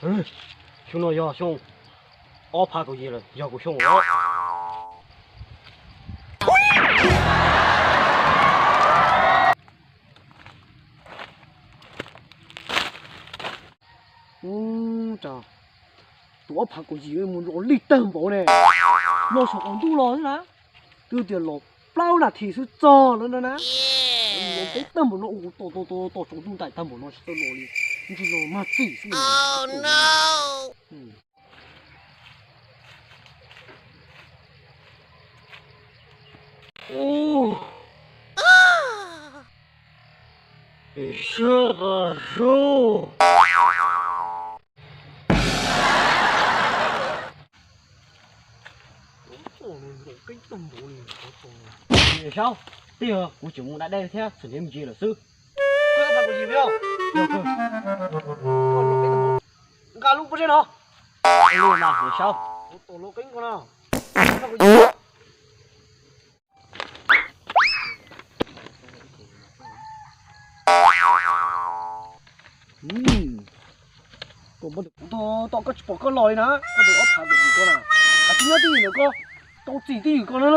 Xyoo no yog xyoo ob phav kaum yim lawm, yog kuv xyoo os. Ub, cas tus ob phav kaum yim mus los lig tawg npaum ne. Los saum qaum ntuj los xwb na, twb tias los plaub nas this xwb txog lawm no na. Los peb tawg npaum no, ua kuv tos tos tos tos tsaus ntuj ntais tag npaum no tsis tau los li, ntshe los mag txim xwb. Saub, twb yog kuv tseem mus da dej thiab txhom niam me ntsis lawm xwb. Nqa lub pob zeb no. Saub. Tom koj tsis pom koj los li na, koj tus ob phav kaum yim ko na, koj tsis nyob twj ywm lawm, koj tau txim twj ywm ko na.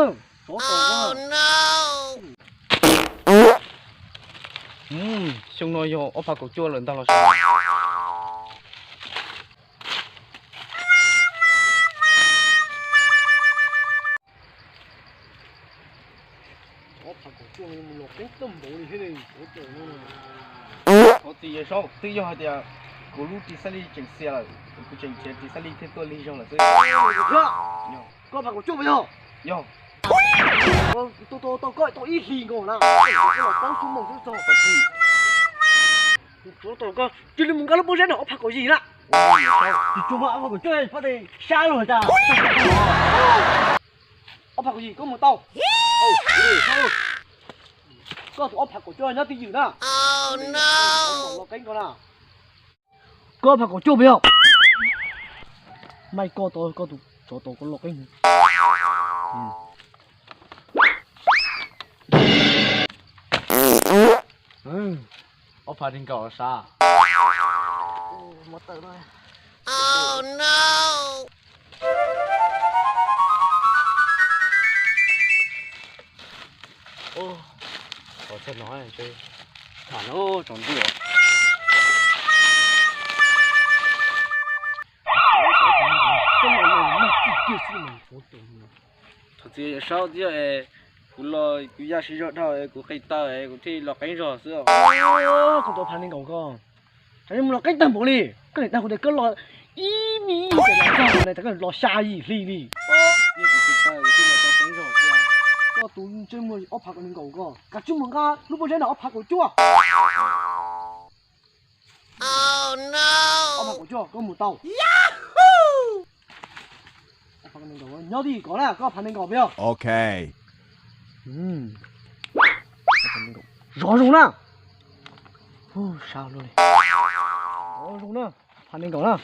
Xyoo no yog ob phav kaum cuaj lawm ntag los sav. Thov txim Yawm Saub, twb yog hais tias kuv lub ris xab li tseem xias lawm, kuv tseem nrhiav ris xab li thiaj tuaj lig zog lawm xwb. Koj phav kaum cuaj puas yog? Yog. Tau tau koj tau ib hlis nkaus na, koj los plaub xuab moos xwb txog. Koj cia li mus nqa lub pob zeb no ob phav kaum yim na. Tsis tshua muaj ob phav kaum cuaj, pab tes sab luag tas. Ob phav kaum yim koj mus tau. Koj tus ob phav kaum cuaj nyob twj ywm na. Los qeeb ko na. Koj ob phav kaum cuaj puas yog? Mai koj tau koj tus tsov tau koj los qeeb. Ob phav nees nkaum sav. Qhov txog no tham no tsaus ntuj. Thov txim Yawm Saub thiab es, kuv los kuv yaj siv zog dhau es kuv qis taw es kuv thiaj los qeeb zog xwb. Koj tus ob phav nees nkaum ko, mus los qeeb tag npaum li. Koj niam tais kuv tias koj los ib me ib ces los txog no, koj los xya yim hli li. Koj tus ntsej muag ob phav kaum nees nkaum ko, kav tsij mus nqa lub pob zeb no ob phav kaum cuaj. Ob phav kaum cuaj koj mus tau. Nyob twj ywm ko na, koj ob phav nees nkaum puas yog? Ok. Zov zoo na. Sab luaj li. Zov zoo na, phav nees nkaum na.